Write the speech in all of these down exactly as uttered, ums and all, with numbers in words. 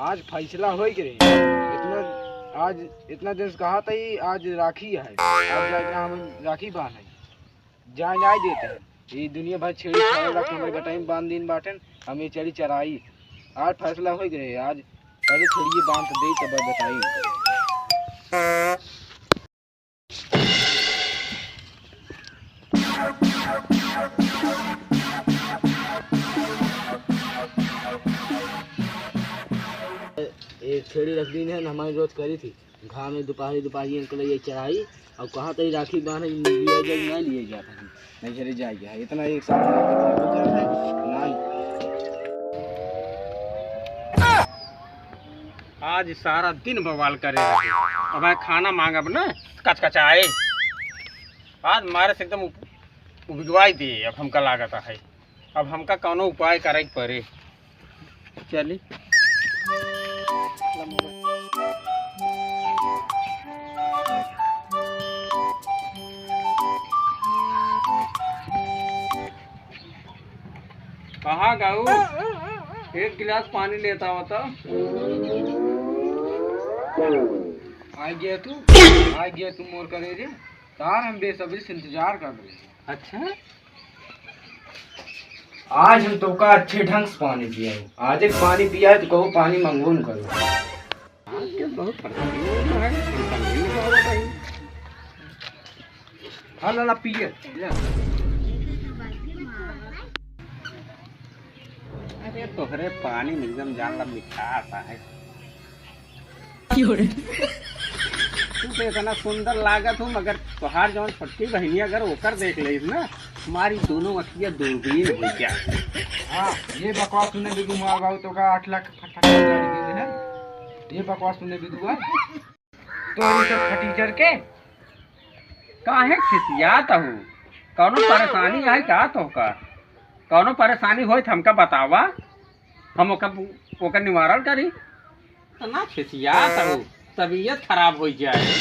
आज फैसला होइ गए। इतना, आज इतना दिन से कहा था ही, आज राखी है, आज जाके हम राखी बांधे। जाए नहीं देते हैं। ये दुनिया भर छेड़ी छाड़ा रख के हमरे गटाई में बांध दिन बाटेन, हम ये चली चराई। आज फैसला होइ गए, आज पहले छेड़िए बांध दे तब बताई। एक छेड़ी रख दीन है ना, हमारी रोज करी थी। घाम में दोपहरी, दोपहरी इनके लिए चढ़ाई और कहाँ तक राखी बांधे, लिए जाए, ना लिए जाए, नहीं घरे जाए गया है। इतना एक साथ ना। आज सारा दिन बवाल करे रहे। अब है खाना मांगब ना, कचकचाए। आज मारे से एकदम उब-, उबिगवाई दे, अब हमका लागत है। अब हमका कौनो उपाय करे के पड़े। चली। कहाँ गऊ? एक गिलास पानी लेता हो तो। आ गया तू, आ गया तू मोर करेजे। तार हम बेसब्री से इंतजार कर रहे हैं। अच्छा? आज हम तोका अच्छे ढंग से पानी पियाई। आज एक पानी पिया है तो कहू पानी मंगबो न करू। आज के बहुत परेशानी हो रहा है, परेशानी हो रहा है। हाँ लाला, पिए, ले। अरे तोहरे पानी में एकदम जान ला मिठास है। क्यों रे? तू तो इतना सुंदर लागत हो, मगर तोहार जौन छोटकी बहिनी अगर ओकर देख लेस ना, हमारी दोनों अखिया दूरबीन हो गया। हाँ, ये बकवास तूने भी घुमा बाबू, तोका आठ लाख फटाफट गाड़ी दे दे है। ये बकवास तूने भी दुआ। तो ये सब फटीचर के काहे खिसियात हो? कौनो परेशानी है का तोहका? कौनो परेशानी होई त हमका बतावा, हम ओकर, ओकर निवारण करी। तना खिसियात हो, तबीयत खराब हो जाए।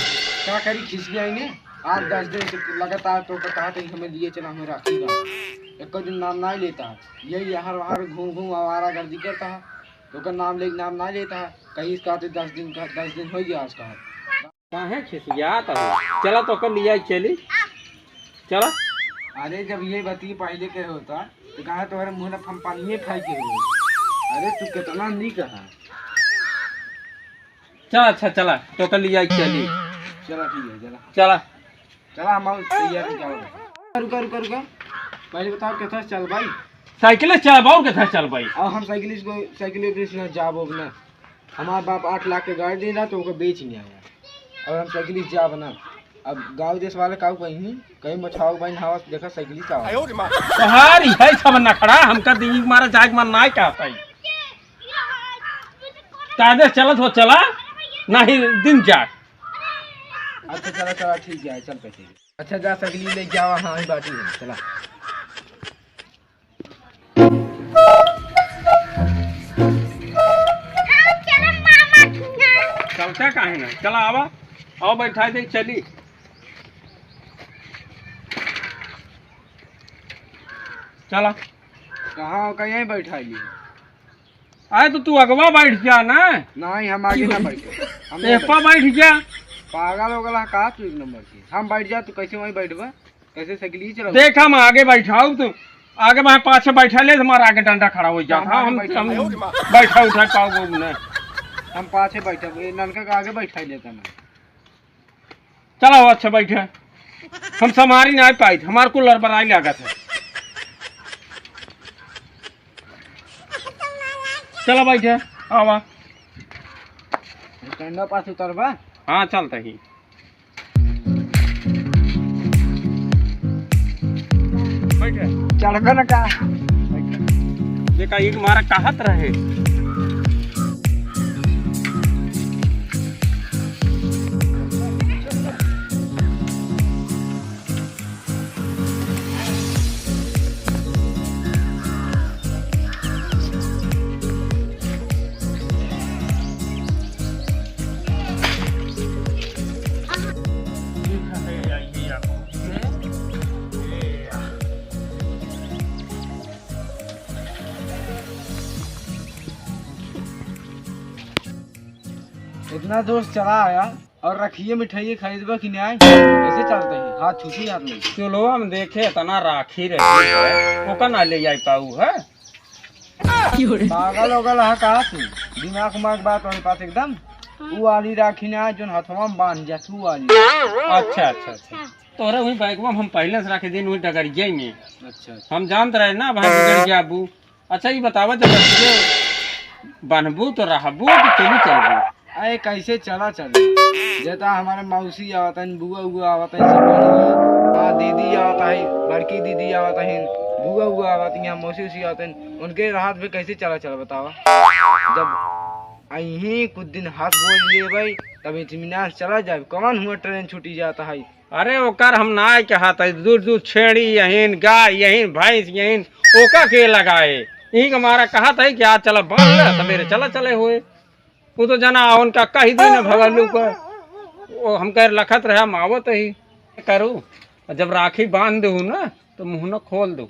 का करी खिसियाई ने? आज दस दिन से लगातार तो कहा था कि हमें लिए चला, हमें राखी बांध। एको दिन नाम ना लेता। यही यहाँ वहाँ घूम घूम आवारागर्दी करता है। तो ओकर नाम ले, नाम ना लेता है। कहीं इसका तो दस दिन का, दस दिन हो गया आज का। काहे खिसियात हो? चला तो ओकर लिया चली। चला। अरे जब ये बतिये पहले के होता तो कहा तोहरे मुँह में हम पानिये फेंके हो। अरे तू कितना नीक है। चला अच्छा चला तो ओकर लिया चली। चला ठीक है चला। चला। चला हम आउ तैयार हो जाओ। रुका रुका रुका। पहले बताओ कितना चल भाई। साइकिल से चला बाबू कितना चल भाई। अब हम साइकिल को साइकिल पे से जाबो ना। हमार बाप आठ लाख के गाड़ी दे रहा तो ओकर बेच नहीं आया। और हम साइकिल से जाब ना। अब गाँव देश वाले काऊ कहीं कहीं मछाओ भाई नहावा देखा साइकिल से आवा। तोहार है सब नखड़ा हमका दिमाग मारा जाए मन ना कहता है। कायदे से चलत हो चला, नाही दिन जा। अच्छा चला चला ठीक है चल पैसे। अच्छा जा सगली ले जावा हाँ ही बाटी है चला। चलता काहे ना चला आवा। आओ बैठा दे चली। चला। कहाँ का यहीं बैठा लिए। अरे तो तू अगवा बैठ जा ना। नहीं हम आगे ना बैठे। हम एह पा बैठ जा। पागल हो गला का तू एक नंबर की हम बैठ जा तू कैसे वहीं बैठबा। कैसे साइकिल ही चलाऊ। देख हम आगे बैठाऊ तू आगे मैं पाछे बैठा ले हमारा आगे डंडा खड़ा हो जाता हम हम आगे बैठा। बैठा उठा पाओ नहीं। हम पाछे बैठा ननका का आगे बैठा लेता ना। चला हो अच्छा बैठे। हम संभारी ना पाई हमार कुल लड़बड़ाई लागत है। चला बैठे। आवा। स्टैंड पास उतरबा। हाँ चलता ही। बैठे। चढ़बे न का। देखा एक मारा कहत रहे। इतना दोस्त चला आया और रखिए मिठाई खरीदबा कि नहीं? कैसे चलते हैं? हाथ छूटी हाथ नहीं। चलो, हम देखे, इतना राखी रही है, ओका ना ले जाए पाऊ है। पागल ओगल है का तू? दिमाग उमाग बात वाली बात एकदम। ऊ वाली राखी ना, जोन हथवा में बांध जा, तू वाली। अच्छा, अच्छा, अच्छा। तोहरे वही बैगवा में हम पहले से रखे दिन वही डगरिया में। अच्छा, अच्छा। हम जानत रहे ना, भाई बिगड़ जाबू। अच्छा, ये बतावा, जब रखिए बांधबू तो रहबू कि चलू चलबू? अरे, कैसे चला चली? जेता हमारे मौसी आवत हन, बुआ उआ आवत हन, सब बनी। हाँ, दीदी आवत है, बड़की दीदी आवत हन, बुआ उआ आवत हैं, मौसी उसी आवत हन, उनके रहत पे कैसे चला चला बतावा? जब अहीं कुछ दिन हंस बोल लेबै, तब इत्मीनान चला जाए। कौन हुआ ट्रेन छूटी जाता है? अरे, ओकर हम नाय कहत है, दूध दूध छेड़ी यहीन, गाय यहीन, भैंस यहीन, ओका के लगाए? यही के मारा कहत है कि आज चला बांध ले, सवेरे चला चले हुए। वो तो जना उनका कही दी ना भगलू को, वो हम कह लखत रहे, हम आवत ही करू। जब राखी बांध दू ना, तो मुंह न खोल दू।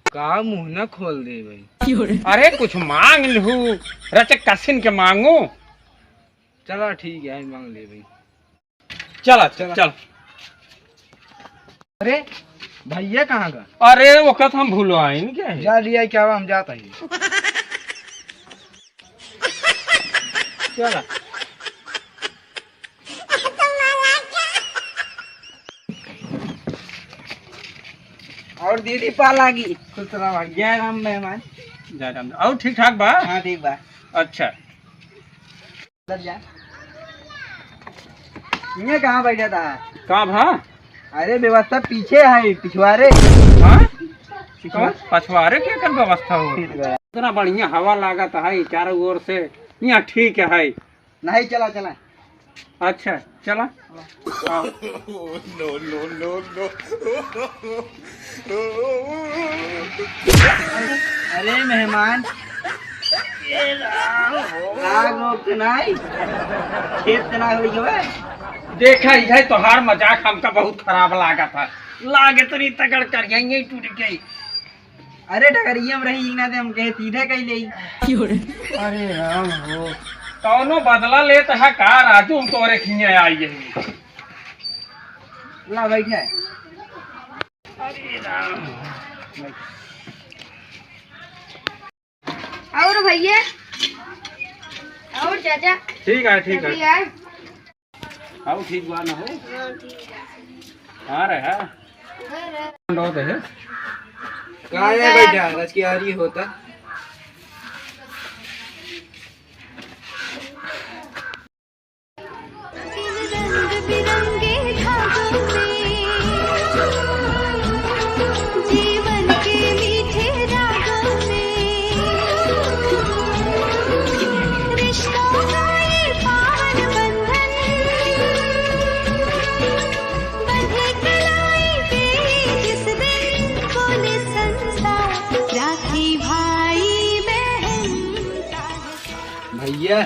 का मुंह न खोल दे भाई? अरे, कुछ मांग लू, रच कसिन के मांगू। चला, ठीक है, मांग ले भाई। चला, चला। चल। अरे, भैया कहाँ का? अरे, ओका तो हम भुलवाइन क्या है? जा लिया क्या, हम जाता ही। चला। और दीदी पा लागी। खुश रहा भाई। जय राम मेहमान। जय राम। और ठीक ठाक बा? हाँ, ठीक बा। अच्छा। अंदर जा। इहाँ कहाँ बैठा था? का भा? अरे, व्यवस्था पीछे है, पिछवारे। हाँ? पिछवा-, पछवारे के कर व्यवस्था हो? इतना बढ़िया हवा लागत है चारों ओर से, यहाँ ठीक है। नहीं, चला, चला। अच्छा, चला। हाँ। No, no, no, no। अरे मेहमान, आग वाग तो नाई? खेत तो नाई होई गवे? देखा, इधर तोहार मजाक हमका बहुत खराब लागत है। लागे तो नहीं तगड़ कर यहीं टूट गई। अरे डगरिया में रही ना, ते हम कहे सीधे कही ले। अरे राम हो, कौनो बदला लेत है का राजू? हम तोरे खिया आई है। ला बैठे। अरे राम। और भैया, और चाचा। ठीक है, ठीक है। अभी आए। आओ, ठीक बा ना हो? हाँ, ठीक है। कहाँ रहे, हाँ? घर है। लौट है। कहाँ है बैठा? आज की आरी होता। रंग बिरंगे धागों में, जीवन के मीठे रागों में, रिश्तों का ये पावन बंधन, बंधे कलाई पे जिस दिन, बोले संसार, राखी भाई बहन का है। भैया,